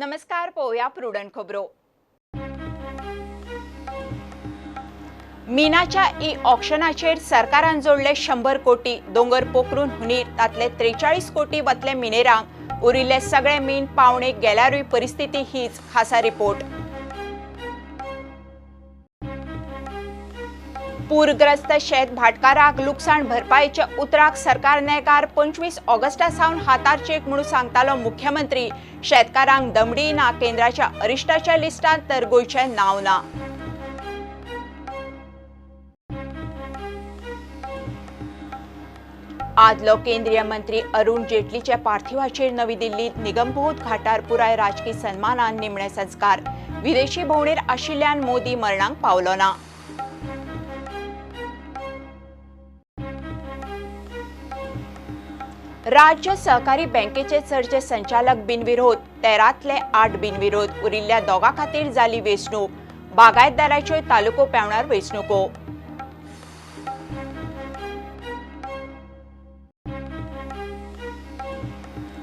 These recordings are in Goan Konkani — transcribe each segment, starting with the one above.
नमस्कार, पळोवया प्रुडंट खबरो। मिनाच्या ई ऑक्शनाचेर सरकारान जोडले 100 कोटी, दोंगर पोखरून हुनीर, तातले 43 कोटी वतले मिनेरांक, उरिल्ले सगळे मीन पावणेक गेल्यारूय परिस्थिती हीच, खासा रिपोर्ट। पूरग्रस्त शेत भाटकाराक लुकसाण भरपायेच्या उतराक सरकार नेकार, 25 ऑगस्टा सावन हातार चेक म्हणून सांगतालो मुख्यमंत्री। शेतकारांक दमडी ना, केंद्राच्या अरिश्टाच्या लिस्टांत तर गोंयचें नांव ना। आदलो केंद्रीय मंत्री अरुण जेटलीच्या पार्थिवाचेर नवी दिल्लीत निगमबोध घाटार पुराय राजकी सन्मानान निमणे संस्कार। विदेशी भोंवडेर आशिल्ल्यान मोदी मरणाक पावलो ना। राज्य सहकारी बँकेचे चडचे संचालक बिनविरोध, 13तले 8 बिनविरोध, उरिल्ल्या दोगां खातीर जाली वेंचणूक। बागायतदाराच्यो तालुको पेवणार वेंचणुको।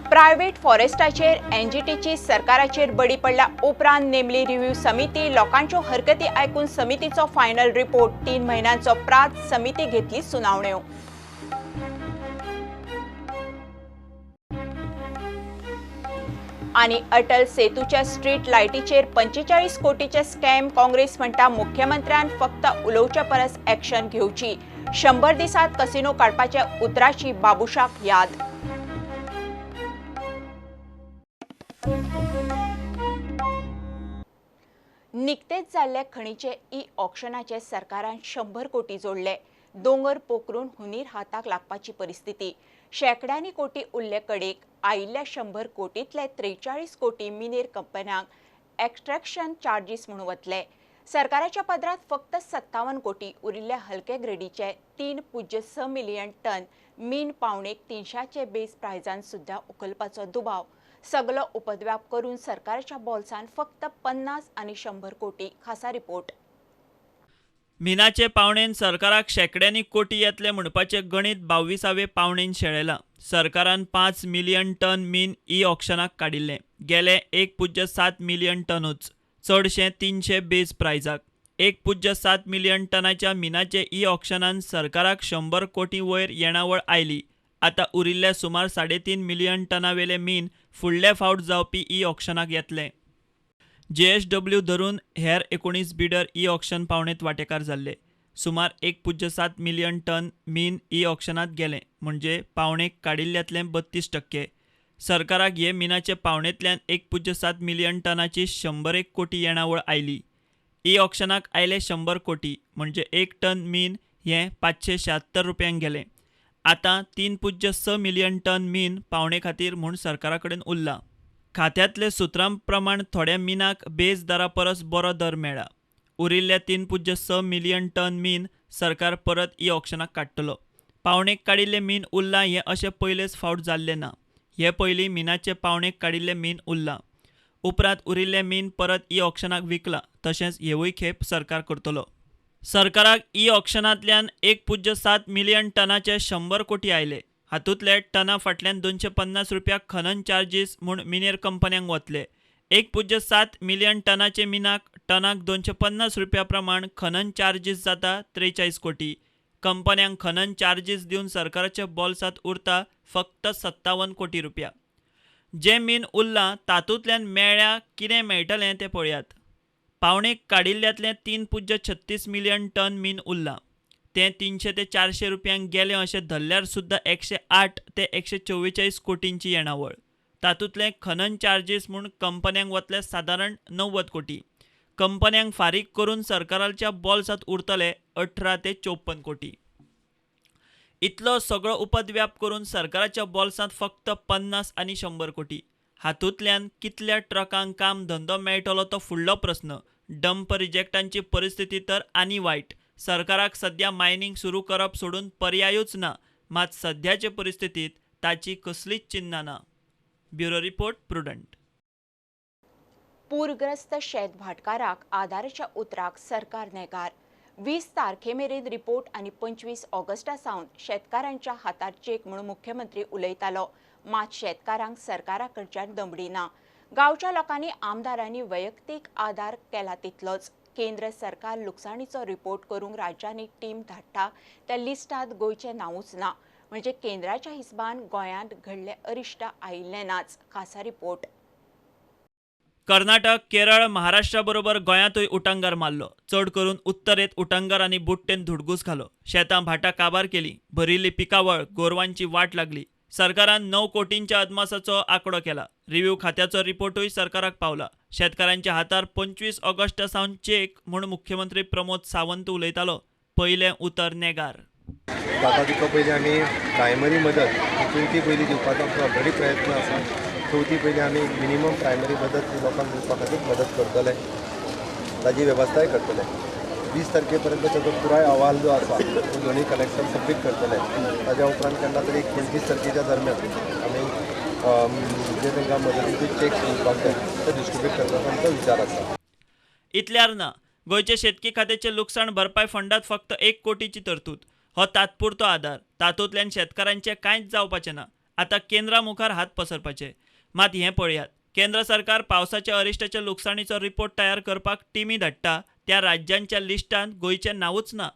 प्रायव्हेट फॉरेस्टाचेर एनजीटीची सरकाराचेर बडी पडल्या उपरांत नेमली रिव्ह्यू समिती। लोकांच्यो हरकती आयकून समितीचो फायनल रिपोर्ट, 3 म्हयन्यांचो प्रात समिती घेतली सुनावण्यो। आणि अटल सेतूच्या स्ट्रीट लायटीचेर 45 कोटीचे स्कॅम, काँग्रेस म्हणटा मुख्यमंत्र्यान फक्त उलोवचे परस ॲक्शन घेवची। 100 दिसात कसिनो काडपाच्या उतराची बाबुशाक याद। निकतेच जाल्ले खणीचे ई ऑक्शनाचे सरकारान 100 कोटी जोडले। दोंगर पोखरून हुनीर हाताक लागपाची परिस्थिती। शेकड्यांनी कोटी उरले कडेक, आयिल्ल्या 100 कोटींतले 43 कोटी मिनेर कंपन्यांक एक्स्ट्रॅक्शन चार्जीस म्हणून वतले। सरकाराच्या पदरात फक्त 57 कोटी, उरिल्ल्या हलके ग्रेडीचे 3.6 मिलियन टन मीन पावणेक 300 बेस प्रायजान सुद्धा उखलपाचो दुबाव। सगलो उपद्व्याप करून सरकारच्या बोल्सान फक्त 50 आणि 100 कोटी। खासा रिपोर्ट। मिनाचे पावणेन सरकाराक शेकड्यांनी कोटी येतले म्हणपाचें गणित 22वे पावणेन शेळेलां। सरकारान 5 मिलियन टन मीन ई ऑक्शनाक काडिल्लें, गेले 1.7 मिलियन टनूच, चडशें 300 बेस प्रायजाक। 1.7 मिलियन टनाच्या मिनाचे ई ऑक्शनान सरकाराक 100 कोटी वयर येणावळ आयली। आतां उरिल्ल्या सुमार 3.5 मिलियन टनावेले मीन फुडले फावट जावपी ई ऑक्शनाक येतलें। जेएसडब्ल्यू धरून हेर 19 बिडर ई ऑक्शन पावणेंत वांटेकार जाल्ले। सुमार 1.7 मिलियन टन मीन ई ऑक्शनांत गेलें, म्हणजे पावणेक काडिल्ल्यांतलें 32%। सरकाराक हे मिनाचे पावणेंतल्यान 1.7 मिलियन टनाची 101 कोटी येणावळ आयली। ई ऑक्शनाक आयले 100 कोटी, म्हणजे 1 टन मीन हें 576 रुपयांक गेलें। आतां 3.6 मिलियन टन मीन पावणे खातीर म्हूण सरकारा कडेन उरलां। खात्यांतले सुत्रां प्रमाण थोड्या मिनाक बेस दरा परस बरो दर मेळ्ळा। उरिल्ल्या 3.6 मिलियन टन मीन सरकार परत ई ऑक्शनाक काडटलो। पावणेक काडिल्लें मीन उरलां हें अशें पयलेच फावट जाल्लें ना। हे पयलीं मिनाचे पावणेक काडिल्लें मीन उरलां, उपरांत उरिल्लें मीन परत ई ऑक्शनाक विकलां। तशेंच हेवूय खेप सरकार करतलो। सरकाराक ई ऑक्शनांतल्यान 1.7 मिलियन टनाचे 100 कोटी आयले। हातूंतले टना फाटल्यान 250 रुपया खनन चार्जीस म्हूण मिनेर कंपन्यांक वतले। 1.7 मिलियन टनाचे मिनाक टनाक 250 रुपया प्रमाण खनन चार्जीस जाता 43 कोटी। कंपन्यांक खनन चार्जीस दिवन सरकाराच्या बोल्सांत उरता फक्त 57 कोटी रुपया। जें मीन उरलां तातूंतल्यान मेळ्ळ्या कितें मेळटलें तें पळयात। पावणेक काडिल्ल्यांतलें 3.36 मिलियन टन मीन उरलां, तें 300 ते 400 रुपयांक गेलें अशें धरल्यार सुद्दां 108 ते 144 कोटींची येणावळ। तातूंतलें खनन चार्जीस म्हूण कंपन्यांक वतले सादारण 90 कोटी। कंपन्यांक फारीक करून सरकाराच्या बोल्सांत उरतले 18 ते 54 कोटी। इतलो सगळो उपद्व्याप करून सरकाराच्या बोल्सांत फक्त 50 आनी 100 कोटी। हातूंतल्यान कितल्या ट्रकांक काम धंदो मेळटलो तो फुडलो प्रस्न। डंप रिजेक्टांची परिस्थिती तर आनी वायट। सरकाराक सद्या मायनिंग सुरू करप सोडून पर्यायूच ना, मात सद्याचे परिस्थितीत ताची कसलीच चिन्हां ना। Bureau report, Prudent. पूरग्रस्त शेत भाटकाराक आदाराच्या उतराक सरकार नेकार। 20 तारखे मेरेन रिपोर्ट आनी 25 ऑगस्टा सावन शेतकारांच्या हातार चेक म्हणून मुख्यमंत्री उलयतालो। मात शेतकारांक सरकारा कडच्यान दमडी ना। गांवच्या लोकांनी आमदारांनी वैयक्तीक आदार केला तितलोच. केंद्र सरकार लुकसाणीचो रिपोर्ट करूंक राज्यांनी टीम धाडटा त्या लिस्टांत गोंयचें नांवूच ना. म्हणजे केंद्राच्या हिसबान गोंयांत घडले अरिश्ट आयिल्लें नाच. खासा रिपोर्ट. कर्नाटक, केरळ, महाराष्ट्रा बरोबर गोंयांतूय उटंगार मारलो. चड करून उत्तरेंत उटंगार आनी बुट्टेन धुडगूस घालो. शेतां भाटां काबार केलीं, भरिल्ली पिकावळ, गोरवांची वाट लागली. सरकारान 9 कोटींच्या अदमासाचो आंकडो केला. रिव्ह्यू खात्याचो रिपोर्टूय सरकाराक पावला. शेतकारांच्या हातार 25 ऑगस्ट सावन चेक म्हूण मुख्यमंत्री प्रमोद सावंत उलयतालो. पयलें उतर नेगार. जाता तितलो पयलीं आमी प्रायमरी मदत चवथी पयलीं दिवपाचो आमचो ऑलरेडी प्रयत्न आसा. चवथी पयलीं आमी मिनिमम प्रायमरी मदत लोकांक दिवपा खातीर मदत करतले, ताजी वेवस्थाय करतले. 20 तारखे पर्यंत ताचो पुराय अहवाल जो आसा तो दोनूय कलेक्टर सबमीट करतले. ताज्या उपरांत केन्ना तरी 25 तारखेच्या दरम्यान आमी जे तांकां मदतीचे चॅक्स दिवपाक जाय ते डिस्ट्रिब्यूट करपाचो आमचो विचार आसा. इतल्यार ना, गोंयचे शेतकी खात्याचे लुकसाण भरपाय फंडात फक्त 1 कोटीची तरतूद. हो तात्पुरतो आदार, तातूंतल्यान शेतकारांचें कांयच जावपाचें ना. आतां केंद्रा मुखार हात पसरपाचे. मात हें पळयात, केंद्र सरकार पावसाच्या अरिश्टाच्या लुकसाणीचो रिपोर्ट तयार करपाक टिमी धाडटा त्या राज्यांच्या लिस्टांत गोंयचें नांवूच ना.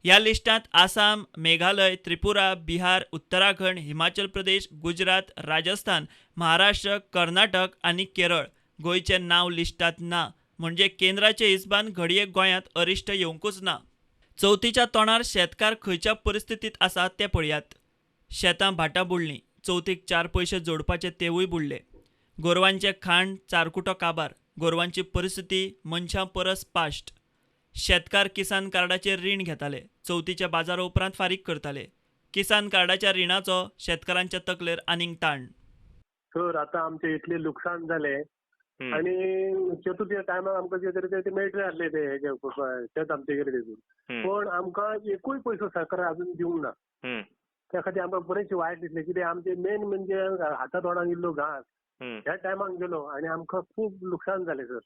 ह्या लिस्टांत आसाम, मेघालय, त्रिपुरा, बिहार, उत्तराखंड, हिमाचल प्रदेश, गुजरात, राजस्थान, महाराष्ट्र, कर्नाटक आनी केरळ. गोंयचें नांव लिस्टांत ना म्हणजे केंद्राचे हिसबान घडये गोंयांत अरिश्ट येवंकूच ना. चवथीच्या तोंडार शेतकार खंयच्या परिस्थितींत आसा तें पळयात. शेतां भाटां बुडलीं, चवथीक 4 पयशे जोडपाचे तेवूय बुडले. गोरवांचें खाण चारकुटो काबार, गोरवांची परिस्थिती मनशां परस पाश्ट. शेतकार किसान कार्डाचेर रीण घेताले, चवथीच्या बाजारा उपरांत फारीक करताले. किसान कार्डाच्या रिणाचो शेतकारांच्या तकलेर आनीक ताण. सर, आतां आमचें इतलें लुकसाण जालें आनी चतुर्थीच्या टायमार आमकां कितें तरी ते मेळटले आसले ते शेत आमचे गेले तितून, पण आमकां एकूय पयसो सरकार अजून दिवंक ना. त्या खातीर आमकां बरेचशें वायट दिसलें. कितें आमचें मेन म्हणजे हाता तोंडाक इल्लो घांस ह्या टायमाक गेलो आनी आमकां खूब लुकसाण जालें सर.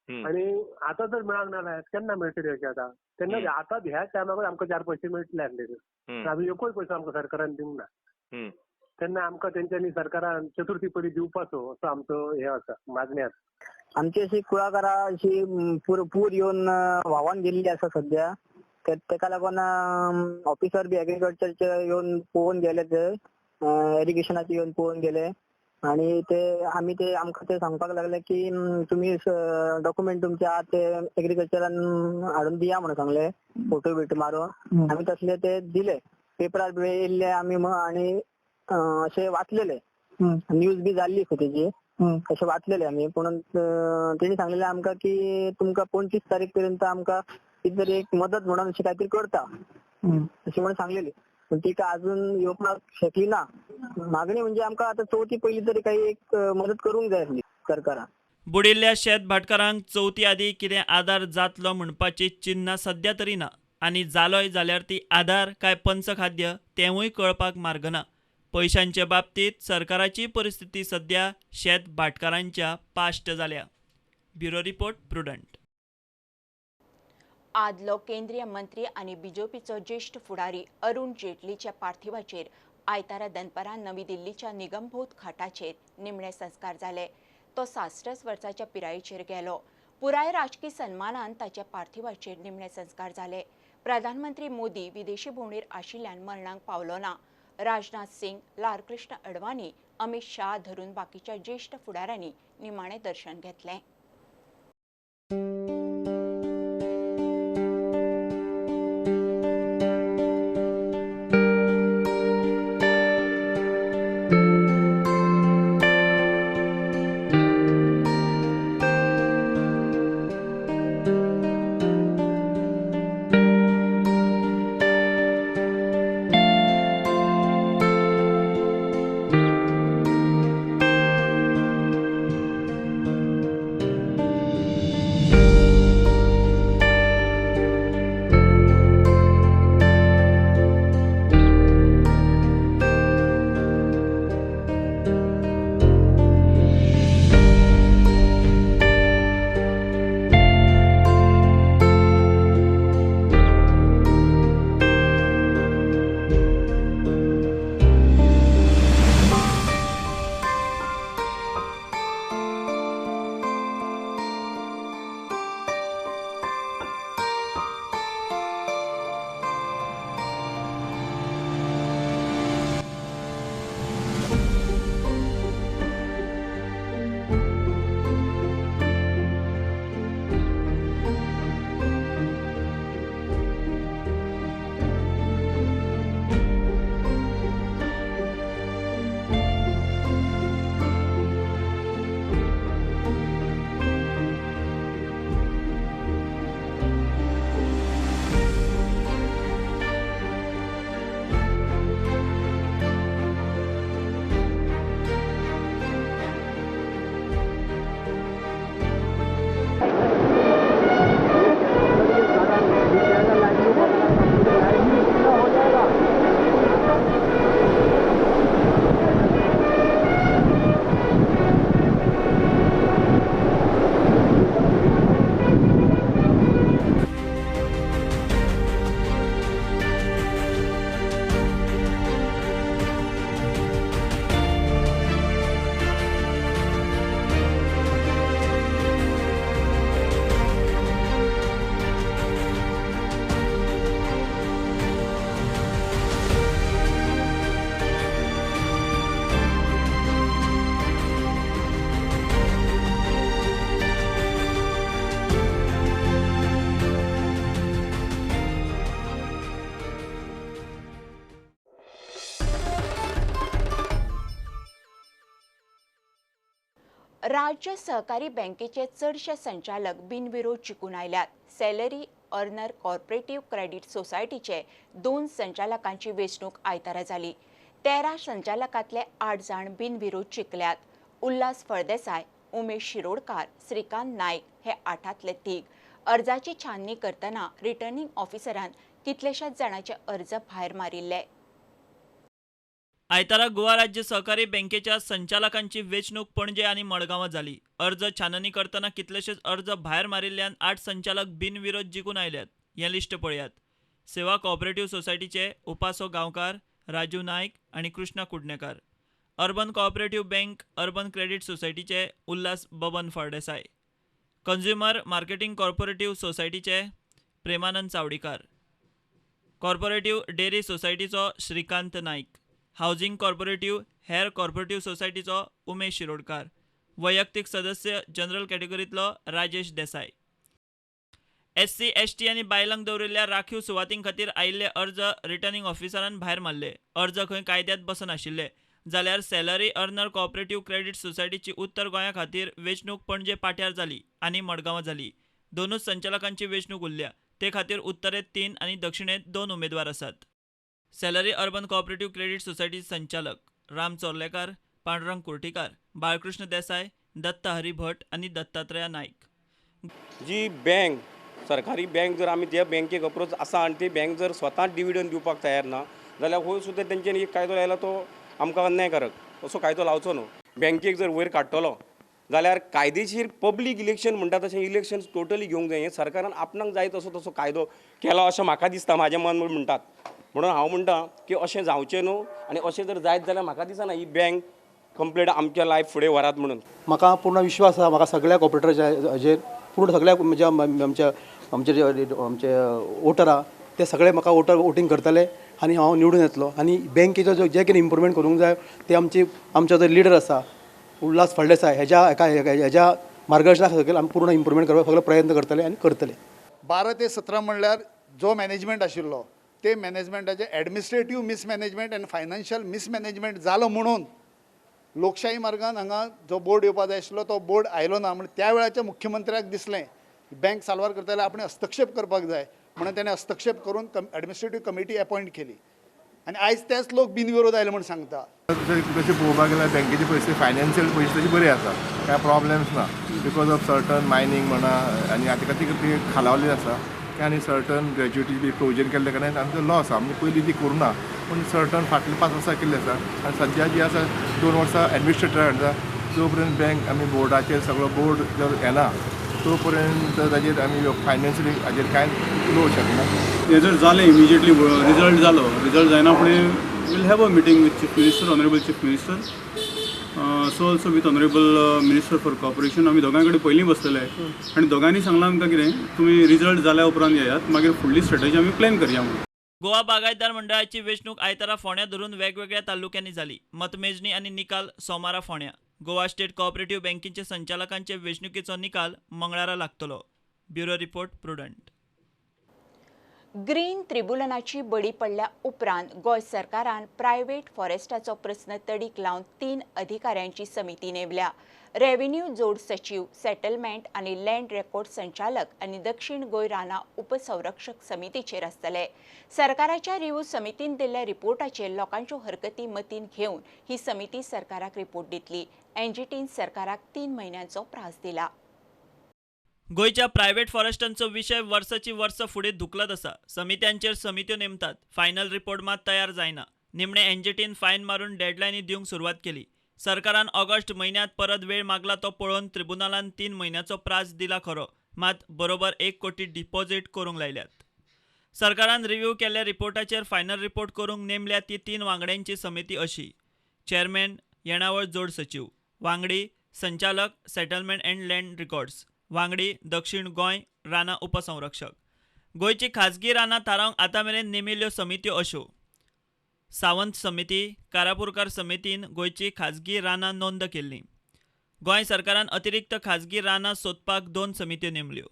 आनी आतां जर मेळांक ना जाल्यार केन्ना मेळटले अशें आतां? तेन्ना आतां ह्या टायमाक आमकां 4 पयशे मेळटले आसले सर. आमी एकूय पयसो आमकां सरकारान दिवंक ना. तेन्ना आमकां तेंच्यांनी सरकारान चतुर्थी पयलीं दिवपाचो असो आमचो हे आसा मागणी आसा. आमची अशी कुळागरां अशी पूर येवन व्हांवन गेल्ली आसा सद्या. तेका लागून ऑफिसर बी एग्रीकल्चरचे येवन पळोवन गेले, ते इरिगेशनाचे येवन पळोवन गेले आनी ते आमी ते आमकां ते सांगपाक लागले की तुमी डॉक्युमेंट तुमचे आहा ते एग्रीकल्चरान हाडून दिया म्हणून सांगले, फोटो बिटो मारून. आमी तसले ते दिले, पेपरार बी येयल्ले आमी आनी अशे वाचलेले, न्यूज बी जाल्ली खंय तेजी, अशें वाचलेले आमी. पूण तेणी सांगलेले आमकां की तुमकां 25 तारीख पर्यंत आमकां कितें तरी एक मदत म्हणून अशें कांय तरी करता अशें म्हणून सांगलेली, पूण तिका अजून येवपाक शकली ना. मागणी म्हणजे आमकां आतां चवथी पयलीं तरी काही एक मदत करूंक जाय आसली सरकारान. बुडिल्ल्या शेत भाटकारांक चवथी आदीं कितें आदार जातलो म्हणपाची चिन्नां सद्या तरी ना, आनी जालोय जाल्यार ती आदार काय पंचखाद्य तेंवूय कळपाक मार्ग ना. पयशांचे बाबतींत सरकाराची परिस्थिती सद्या शेत भाटकारांच्या पाश्ट जाल्या. Bureau report, Prudent. आदलो केंद्रीय मंत्री आनी बीजेपीचो ज्येश्ठ फुडारी अरुण जेटलीच्या पार्थिवाचेर आयतारा दनपारां नवी दिल्लीच्या निगमबोध घाटाचेर निमणे संस्कार जाले. तो 66 वर्साच्या पिरायेचेर गेलो. पुराय राजकी सन्मानान ताच्या पार्थिवाचेर निमणे संस्कार जाले. प्रधानमंत्री मोदी विदेशी भोंवडेर आशिल्ल्यान मरणाक पावलो ना. राजनाथ सिंग, लालकृष्ण अडवाणी, अमित शाह धरून बाकीच्या ज्येश्ठ फुडाऱ्यांनी निमाणें दर्शन घेतलें. राज्य सहकारी बँकेचे चडशे संचालक बिनविरोध जिखून आयल्यात. सॅलरी अर्नर कॉर्पोरेटिव्ह क्रेडीट सोसायटीचे 2 संचालकांची वेंचणूक आयतारा जाली. 13 संचालकांतले 8 जाण बिनविरोध जिखल्यात. उल्हास फळदेसाय, उमेश शिरोडकार, श्रीकांत नायक हे 8तले 3. अर्जाची छाननी करतना रिटर्निंग ऑफिसरान कितलेशाच जाणांचे अर्ज भायर मारिल्ले. आयतारा गोवा राज्य सहकारी बँकेच्या संचालकांची वेंचणूक पणजे आनी मडगांवां जाली. अर्ज छाननी करतना कितलेशेच अर्ज भायर मारिल्ल्यान 8 संचालक बिनविरोध जिखून आयल्यात. हें लिस्ट पळयात. सेवा कॉपरेटिव्ह सोसायटीचे उपासो गांवकार, राजू नायक आनी Krishna Kudnekar. Urban cooperative bank urban credit सोसायटीचे Ulhas Baban Phaldesai. Consumer marketing cooperative सोसायटीचे प्रेमानंद चावडीकार. कॉर्पोरेटिव्ह डेअरी सोसायटीचो श्रीकांत नायक. हावजिंग कॉर्पोरेटिव्ह हेर कॉर्पोरेटिव्ह सोसायटीचो उमेश शिरोडकार. वैयक्तीक सदस्य जनरल कॅटेगरींतलो राजेश देसाय. SC ST आनी बायलांक दवरिल्ल्या राखीव सुवातीं खातीर आयिल्ले अर्ज रिटर्निंग ऑफिसरान भायर मारले. अर्ज खंय कायद्यांत बसनाशिल्ले. जाल्यार सॅलरी अर्नर कॉपरेटिव्ह क्रेडीट सोसायटीची उत्तर गोंया खातीर वेंचणूक पणजे पाट्यार जाली आनी मडगांवां जाली. 2 संचालकांची वेंचणूक उरल्या. ते खातीर उत्तरेंत 3 आनी दक्षिणेंत 2 उमेदवार आसात. Salary urban cooperative credit society संचालक राम चोर्लेकार, पांडुरंग कुर्टीकार, बाळकृष्ण देसाय, दत्ता हरी भट आनी दत्तात्रया नायक. जी बँक सरकारी बँक जर आमी त्या बँकेक अप्रोच आसा आनी ती बँक जर स्वता डिविडंड दिवपाक तयार ना जाल्यार हो सुद्दां तेंच्यांनी एक कायदो लायला तो आमकां अन्यायकारक असो कायदो लावचो न्हू. बँकेक जर वयर काडटलो जाल्यार कायदेशीर पब्लीक इलेक्शन म्हणटा तशें इलेक्शन टोटली घेवंक जाय. हें सरकारान आपणाक जाय तसो तसो कायदो केला अशें म्हाका दिसता, म्हाजें मन म्हणटात. म्हणून हांव म्हणटा की अशें जावचें न्हू आनी अशें जर जायत जाल्यार म्हाका दिसना ही बँक कंप्लीट आमच्या लायफ फुडें व्हरात म्हणून. म्हाका पूर्ण विश्वास आसा, म्हाका सगळ्या कॉपरेटराच्या हाजेर पूर्ण सगळ्या म्हणजे आमच्या आमचे आमचे वोटर आहा ते सगळे म्हाका वोटर वोटींग करतले आनी हांव निवडून येतलो. आनी बँकेचो जो जें कितें इम्प्रुवमेंट करूंक जाय ते आमची आमचो जो लिडर आसा उल्हास फळदेसाय हेज्या हेका हेज्या मार्गदर्शना सकयल आमी पूर्ण इम्प्रुवमेंट करपाक सगळे प्रयत्न करतले आनी करतले. 12 ते 17 म्हणल्यार जो मॅनेजमेंट आशिल्लो ते मॅनेजमेंटाचे एडमिनिस्ट्रेटीव मिसमॅनेजमेंट आनी फायनान्शियल मिसमॅनेजमेंट जालो म्हणून लोकशाही मार्गान हांगा जो बोर्ड येवपा जाय आशिल्लो तो बोर्ड आयलो ना. म्हण त्या वेळाच्या मुख्यमंत्र्याक दिसलें बँक साल्वार करता जाल्यार आपणें हस्तक्षेप करपाक जाय म्हणून तेणें हस्तक्षेप करून एडमिनिस्ट्रेटीव कमिटी अपॉयंट केली आनी आयज तेच लोक बिनविरोध आयले म्हूण सांगता. तशें पळोवपाक गेल्यार बँकेची परिस्थिती फायनान्शियल परिस्थिती तशी बरी आसा, कांय प्रॉब्लेम्स ना because of certain mining म्हणा आनी आतां खातीर ती खालावली आसा आनी सर्टन ग्रॅज्युटी बी प्रोविजन केल्ले कारणान आमचो लॉस आसा. म्हणजे पयलीं ती करूं ना पूण सर्टन फाटलीं 5 वर्सां केल्ली आसा आनी सद्या जी आसा 2 वर्सां एडमिनिस्ट्रेटर आसा. जो पर्यंत बँक आमी बोर्डाचेर सगळो बोर्ड जर येना तो पर्यंत ताजेर आमी फायनान्शियली हाजेर कांय उलोवंक शकना. हें जर जालें इमिजिएटली रिजल्ट जालो, रिजल्ट जायना फुडें we'll have a meeting with chief minister, honourable chief minister, so also with honourable minister for corporation. आमी दोगां कडेन पयलीं बसलेले आनी दोगांनी सांगलां आमकां कितें तुमी रिजल्ट जाल्या उपरांत येयात, मागीर फुडली स्ट्रेटजी आमी प्लॅन करया म्हणून. गोवा बागायतदार मंडळाची वेंचणूक आयतारा फोंड्या धरून वेगवेगळ्या तालुक्यांनी जाली. मतमेजणी आनी निकाल सोमारा फोंड्या. गोवा स्टेट कॉपरेटिव्ह बँकेचे संचालकांचे वेंचणुकेचो निकाल मंगळारा लागतलो. Bureau report, Prudent. Green त्रिबुलनाची बडी पडल्या उपरांत गोंय सरकारान प्रायव्हेट फॉरेस्टाचो प्रस्न तडीक लावन 3 अधिकाऱ्यांची समिती नेमल्या. रेव्हेन्यू जोड सचीव, सेटलमेंट आनी लँड रेकॉर्ड संचालक आनी दक्षिण गोंय रानां उपसंरक्षक समितीचेर आसतले. सरकाराच्या रिव्ह्यू समितीन दिल्ल्या रिपोर्टाचेर लोकांच्यो हरकती मतीन घेवन ही समिती सरकाराक रिपोर्ट दितली. एनजीटीन सरकाराक 3 म्हयन्यांचो प्रास दिला. गोंयच्या प्रायव्हेट फॉरेस्टांचो विशय वर्साची वर्सां फुडें धुकलत आसा. समित्यांचेर समित्यो नेमतात, फायनल रिपोर्ट मात तयार जायना. निमणे एनजीटीन फायन मारून डेडलायनी दिवंक सुरवात केली. सरकारान ऑगस्ट म्हयन्यांत परत वेळ मागला तो पळोवन त्रिबुनालान 3 म्हयन्याचो प्रास दिला खरो, मात बरोबर 1 कोटी डिपॉझीट करूंक लायल्यात. सरकारान रिव्ह्यू केल्ल्या रिपोर्टाचेर फायनल रिपोर्ट करूंक नेमल्या ती 3 वांगड्यांची समिती अशी: चेअरमॅन, येणावळ जोड सचीव, वांगडी संचालक सेटलमेंट अँड लँड रिकॉर्ड्स, वांगडी दक्षिण गोंय रानां उपसंरक्षक. गोंयची खाजगी रानां थारावंक आतां मेरेन नेमिल्ल्यो समित्यो अश्यो: सावंत समिती, कारापूरकार समितीन गोंयची खाजगी रानां नोंद केल्ली. गोंय सरकारान अतिरिक्त खाजगी रानां सोदपाक 2 समित्यो नेमल्यो.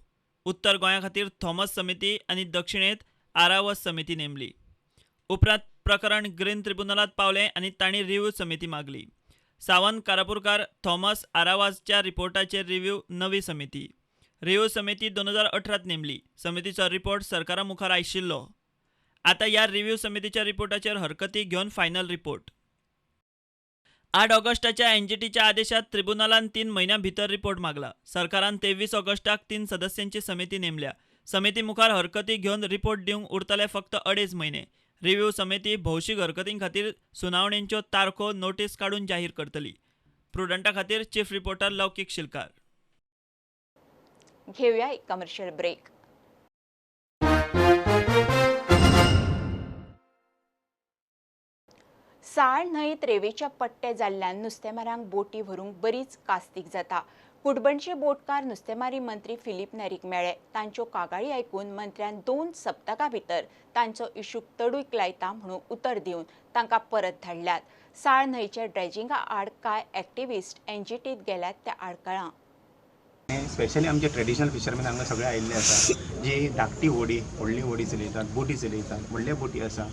उत्तर गोंया खातीर थॉमस समिती आनी दक्षिणेंत आरावस समिती नेमली. उपरांत प्रकरण ग्रीन ट्रिब्युनलांत पावलें आनी तांणी रिव्ह्यू समिती मागली. सावंत कारापूरकार थॉमस आरावाजच्या रिपोर्टाचेर रिव्यू नवी समिती. रिव्यू समिती 2018 नेमली. समितीचो रिपोर्ट सरकारा मुखार आयिल्लो. आतां ह्या रिव्यू समितीच्या रिपोर्टाचेर हरकती घेवन फायनल रिपोर्ट. 8 ऑगस्टाच्या एनजीटीच्या आदेशात ट्रिब्युनलान 3 म्हयन्यां भितर रिपोर्ट मागला. सरकारान 23 ऑगस्टाक 3 सदस्यांची समिती नेमल्या. समिती मुखार हरकती घेवन रिपोर्ट दिवंक उरतले फक्त 2.5 म्हयने. रिव्यू समिती भौशीक हरकतीं खातीर सुनावणेंच्यो तारखो नोटीस काडून जाहीर करतली. प्रुडंटा खातीर चीफ रिपोर्टर लौकीक शिलकार. घेऊया एक कमर्शियल ब्रेक. साळ न्हंयेत रेवेच्या पट्टे जाल्ल्यान नुस्तेमारांक बोटी व्हरूंक बरीच कास्तीक जाता. कुडबणचे बोटकार नुस्तेमारी मंत्री फिलीप नेरीक मेळ्ळे. तांच्यो कागाळी आयकून मंत्र्यान 2 सप्तकां भितर तांचो इशूक तडूक लायता म्हणून उतर दिवन तांकां परत धाडल्यात. साळ न्हंयेच्या ड्रेजिंगा आड कांय एक्टिविस्ट एनजीटीत गेल्यात त्या आडकळां. स्पेशली आमचे ट्रेडिशनल फिशरमॅन हांगा सगळे आयिल्ले आसा, जी धाकटी होडी व्हडली होडी चलयतात, बोटी चलयतात, व्हडले बोटी आसा.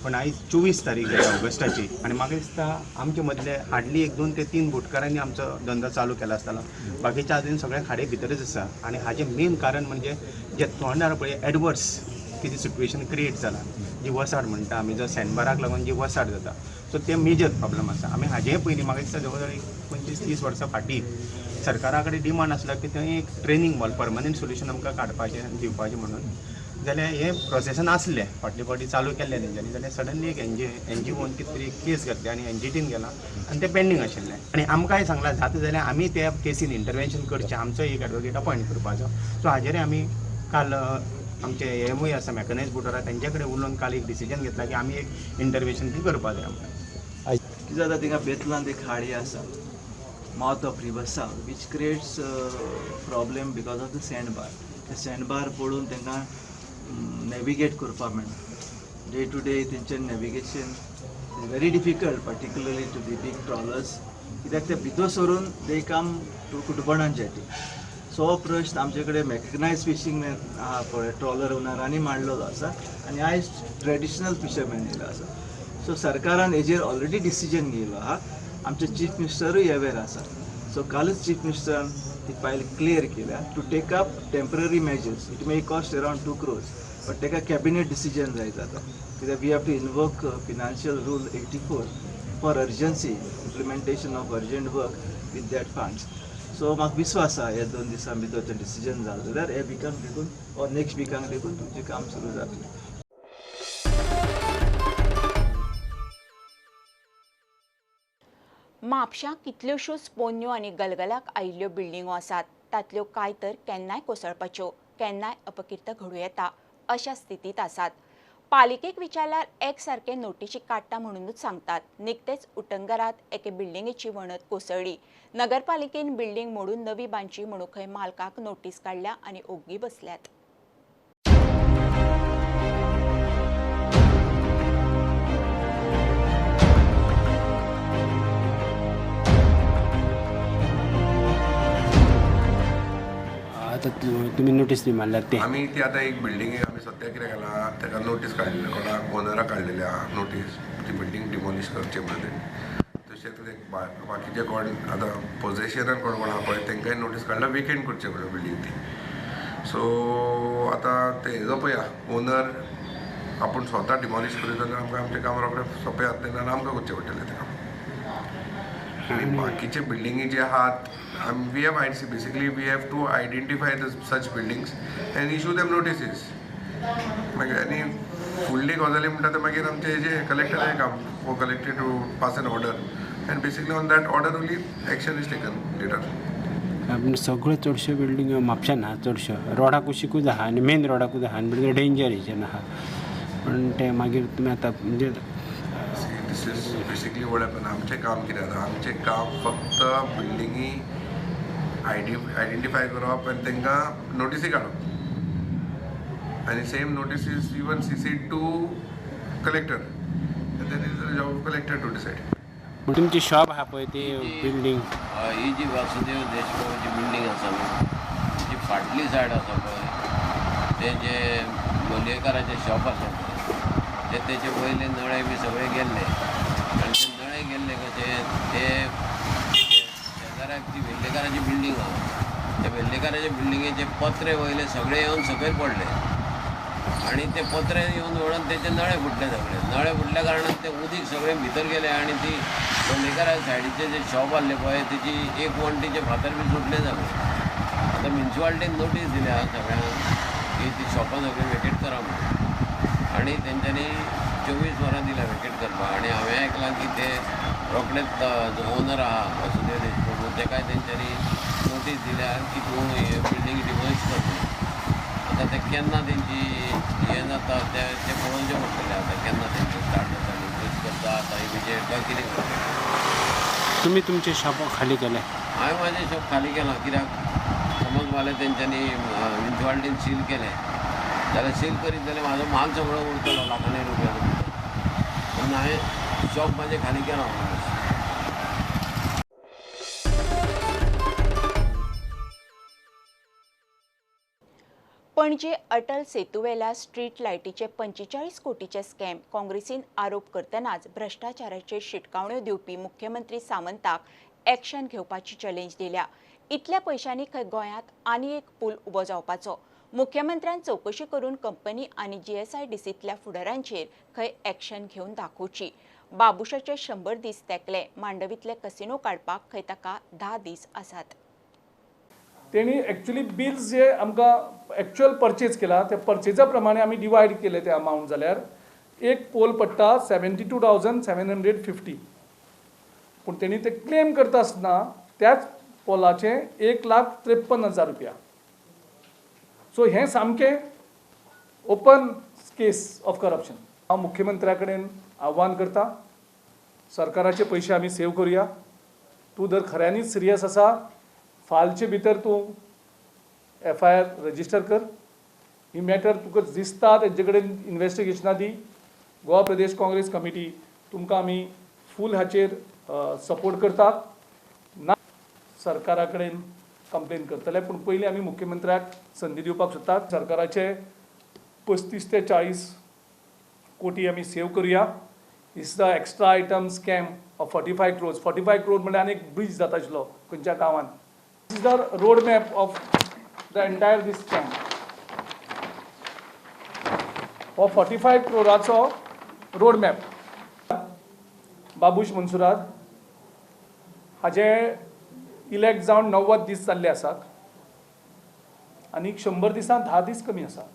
पूण आयज 24 तारीख जाल्या ऑगस्टाची आनी म्हाका दिसता आमचे मदले हार्डली 1, 2 ते 3 बोटकारांनी आमचो धंदो चालू केला आसतलो, बाकीच्या अजून सगळे खाडे भितरच आसा. आनी हाजें मेन कारण म्हणजे जे तोंडार पळय एडवर्स कितें सिट्युएशन क्रिएट जाला, जी वसाड म्हणटा आमी, जो सँडबाराक लागून जी वसाड जाता, सो ते मेजर प्रॉब्लम आसा. आमी हाजे पयलीं म्हाका दिसता जवळ जवळ 25-30 वर्सां फाटीं सरकारा कडेन डिमांड आसला की थंय एक ट्रेनींग हॉल परमनंट सोल्युशन आमकां काडपाचें दिवपाचें म्हणून, जाल्यार हें प्रोसेसान आसलें फाटले फावटी चालू केल्लें तेंच्यांनी, जाल्यार सडनली एक एनजीओन कितें तरी केस घातली आनी एनजीटीन गेला आनी तें पेंडींग आशिल्लें. आनी आमकांय सांगलां जाता जाल्यार आमी त्या केसीन इंटरवेन्शन करचें, आमचो एक एडवोकेट अपॉयंट करपाचो. सो हाजेर आमी काल आमचे हेमूय आसा मॅकनायज बोटर आसा तेंच्या कडेन उलोवन काल एक डिसिजन घेतला की आमी एक इंटरवेन्शन बी करपा जाय आमकां. कितें जाता थिंगा बेतलान ती खाडी आसा, mouth of river Sal, which creates problem because of the sand bar. ते सँड बार पडून तांकां नॅविगेट करपाक मेळना. डे टू डे तेंचें navigation is very difficult, particularly to the big trawlers, कित्याक ते भितर सरून they come to कुटबणान jetty. So हो प्रश्न आमचे कडेन मॅकनायज फिशींग आहा पळय, ट्रॉलर ओनरांनी मांडलेलो आसा आनी आयज ट्रेडिशनल फिशरमॅन येयलो आसा. सो सरकारान हेजेर ऑलरेडी डिसिजन घेयलो आहा. आमचे चीफ मिनिस्टरूय अवेर आसा. सो कालच चीफ मिनिस्टरान ती फायल क्लियर केल्या to take up temporary measures. It may cost around 2 crores, but ताका कॅबिनेट डिसिजन जाय जाता, कित्याक we have to invoke financial rule 84 for urgency implementation of urgent work with that funds. So म्हाका विस्वास आहा ह्या 2 दिसां भितर तें डिसिजन जालें जाल्यार ह्या विकांक देखून ऑर नेक्स्ट विकांक देखून तुमचें काम सुरू जातलें. म्हापशां कितल्योश्योच पोन्न्यो आनी गलगलाक आयिल्ल्यो बिल्डिंगो आसात. तांतल्यो कांय तर केन्नाय कोसळपाच्यो, केन्नाय अपकीर्त घडूं येता अशा स्थितींत आसात. पालिकेक विचारल्यार एक सारके नोटिशी काडटा म्हणूनच सांगतात. निकतेच उटंगरात एके बिल्डिंगेची वणत कोसळ्ळी. नगरपालिकेन बिल्डिंग मोडून नवी बांदची म्हणून खंय मालकाक नोटीस काडल्या आनी ओग्गी बसल्यात. आतां तुमी नोटीस बी मारल्यार ते आमी ती आतां एक बिल्डिंगेक आमी सद्या कितें केलां, ताका नोटीस काडलेली, कोणाक ओनराक काडलेली आहा नोटीस, ती बिल्डींग डिमोलिश करची म्हणून. तशेंच बाकीचे कोण आतां पोजेशनान कोण कोण आहा पळय तेंकांय नोटीस काडला वेकेंट करचें म्हणून बिल्डींग ती. सो आतां ते हेजो पळया ओनर आपूण स्वता डिमोलिश करीत जाल्यार आमकां आमचें काम रोखडें सोंपें जातलें, नाजाल्यार आमकां करचें पडटलें तें काम. आनी बाकीचे बिल्डिंगी जे आहात we have IC, basically we have to identify the such buildings and issue them notices. मागीर आनी फुडली गजाली म्हणटा ते मागीर आमचे जे कलेक्टराचें काम, for collector to pass an order and basically on that order only action is taken later. सगळ्यो चडश्यो बिल्डिंग्यो म्हापशान आहा, चडश्यो रोडा कुशिकूच आहा आनी मेन रोडाकूच आहा आनी बिल्डिंग डेंजर हेजेन आहा. पूण तें मागीर तुमी आतां म्हणजे this is basically what happen. आमचें काम कितें जाता, आमचें काम फक्त बिल्डिंगी आयडेंटिफाय करप आनी तांकां नोटिसी काडप आनी same notice is even CC to collector, then is the job of collector to decide. तुमची शॉप आहा पळय ती बिल्डींग, ही जी वासुदेव देशमुखाची बिल्डींग आसा न्हू, जी फाटली सायड आसा पळय ते जे लोलयेकाराचें शॉप आसा पळय ते तेचे वयले नळे बी सगळे गेल्ले आनी ते नळे गेल्ले कशे ते कित्याक ती वेल्लेकाराची बिल्डींग आहा. त्या वेल्लेकाराच्या बिल्डिंगेचे पत्रे वयले सगळे येवन सकयल पडले आनी ते पत्रे येवन वळून तेचे नळे फुटले सगळे. नळे फुटल्या कारणान ते उदीक सगळें भितर गेले आनी ती वेल्लेकारा सायडीचे जे शॉप आहले पळय तेची एक वण्टीचे फातर बी सुटले सगळे. आतां म्युनिसिपालिटीन नोटीस दिल्या सगळ्यांक की ती शॉपां सगळीं वेकेट करा म्हणून आनी तेंच्यांनी 24 वरां दिल्या वेकेट करपाक. आनी हांवें आयकलां की ते रोखडेच जो ओनर आहा वासुदेव देशमुख तेकाय तेंच्यांनी नोटीस दिल्या की तूं हे बिल्डींग डिमोलिश कर म्हणून. आतां ते केन्ना तेंची हें जाता तें पळोवचें पडटलें. आतां केन्ना तेंचें स्टार्ट जाता डिमोलिश करता आतां इमिजिएट काय कितें करता. तुमी तुमचें शॉप खाली केलें? हांवें म्हाजें शॉप खाली केलां कित्याक समज फाल्यां तेंच्यांनी म्युनिसिपालिटीन सील केलें जाल्यार सील करीत जाल्यार म्हाजो माल सगळो उरतलो लाखांनी रुपया. तेन्ना हांवें शॉप म्हाजें खाली केलां. पणजे अटल सेतुवेल्या स्ट्रीट लायटीचे 45 कोटीचे स्कॅम काँग्रेसीन आरोप करतनाच भ्रष्टाचाराचेर शिटकावण्यो दिवपी मुख्यमंत्री सावंताक एक्शन घेवपाची चॅलेंज दिल्या. इतल्या पयशांनी खंय गोंयांत आनी एक पूल उबो जावपाचो. मुख्यमंत्र्यान चवकशी करून कंपनी आनी जीएसआयडीसींतल्या फुडारांचेर खंय एक्शन घेवन दाखोवची. बाबुशाचे 100 दीस तेंकले. मांडवींतले कसिनो काडपाक खंय ताका 10 दीस आसात. तेणी एक्चुअली बिल्स जे आमकां एक्चुअल परचेज केला त्या परचेजा प्रमाणे आमी डिवायड केले ते अमावंट जाल्यार एक पोल पडटा 72,750. पूण तेणी ते क्लेम करता आसतना त्याच पोलाचे 1,53,000 रुपया. सो हें सामकें ओपन केस ऑफ करप्शन. हांव मुख्यमंत्र्या कडेन आव्हान करता, सरकाराचे पयशे आमी सेव करुया. तूं जर खऱ्यांनीच सिरियस आसा फालचे भितर तूं एफआयआर रजिस्टर कर. ही मॅटर तुका दिसता तेंचे कडेन इन्वेस्टिगेशनां दी. गोवा प्रदेश काँग्रेस कमिटी तुमकां आमी फूल हाचेर सपोर्ट करतात. ना सरकारा कडेन कंप्लेन करतले, पूण पयलीं आमी मुख्यमंत्र्याक संदी दिवपाक सोदतात. सरकाराचे 35 ते 40 कोटी आमी सेव करुया. Is the extra item scam of 45 crores. 45 crore म्हणल्यार आनी एक ब्रिज जाता आशिल्लो खंयच्या गांवांत. This is the road map of the entire this scam. हो 45 क्रोराचो रोड मॅप. बाबूश मोन्सेरात हाजे इलेक्ट जावन 90 दीस जाल्ले आसात आनी 100 दिसांत 10 दीस कमी आसात.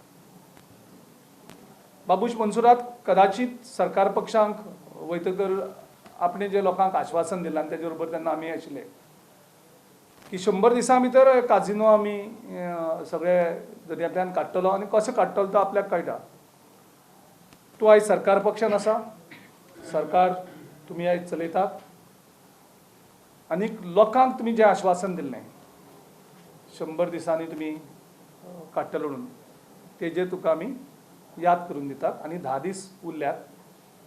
बाबूश मोन्सेरात कदाचित सरकार पक्षांक वयतकर आपणे जे लोकांक आश्वासन दिलां आनी तेजे बरोबर तेन्ना आमी आशिल्ले की 100 दिसां भितर काजिनो आमी सगळे दर्यांतल्यान काडटलो आनी कसो काडटलो तो आपल्याक कळटा. तूं आयज सरकार पक्षान आसा, सरकार तुमी आयज चलयतात आनी लोकांक तुमी जें आश्वासन दिल्लें 100 दिसांनी तुमी काडटलो म्हणून तेजेर तुका आमी याद करून दितात. आनी 10 दीस उरल्यात,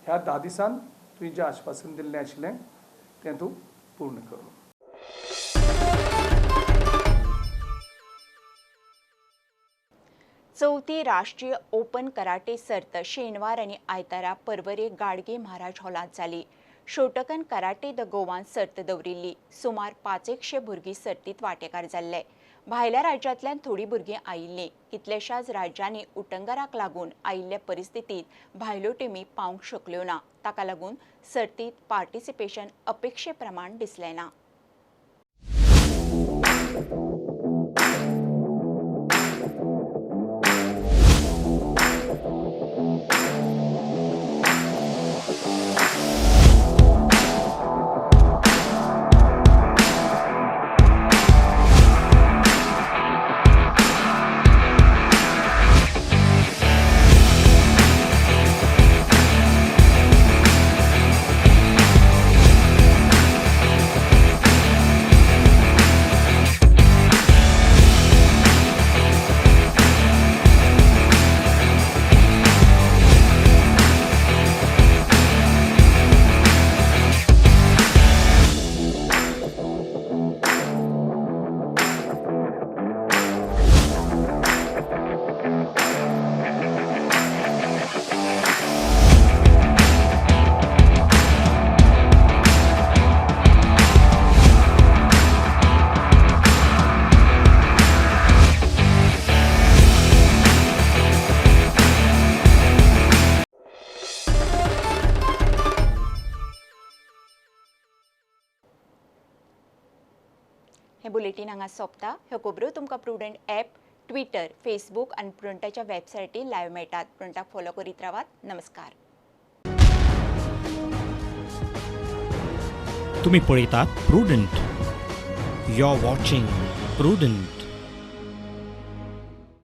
ह्या 10 दिसान तुवें जें आश्वासन दिल्लें आशिल्लें तें तूं पूर्ण कर. चवथी राष्ट्रीय ओपन कराटे सर्त शेनवार आनी आयतारा परवरे गाडगे महाराज हॉलांत जाली. शोटकन कराटे the गोवान सर्त दवरिल्ली. सुमार 500 भुरगीं सर्तींत वांटेकार जाल्ले. भायल्या राज्यांतल्यान थोडीं भुरगीं आयिल्लीं. कितल्याशाच राज्यांनी उटंगाराक लागून आयिल्ले परिस्थितींत भायल्यो टिमी पावंक शकल्यो ना. ताका लागून सर्तींत पार्टिसिपेशन अपेक्षे प्रमाण दिसलें ना. हें बुलेटीन हांगा सोंपता. ह्यो खबरो तुमकां प्रुडंट ॲप, ट्विटर, फेसबूक आनी प्रुडंटाच्या वेबसायटीर लायव्ह मेळटात. प्रुडंटाक फॉलो करीत रावात. नमस्कार. तुम्ही पळयतात Prudent. You are watching Prudent.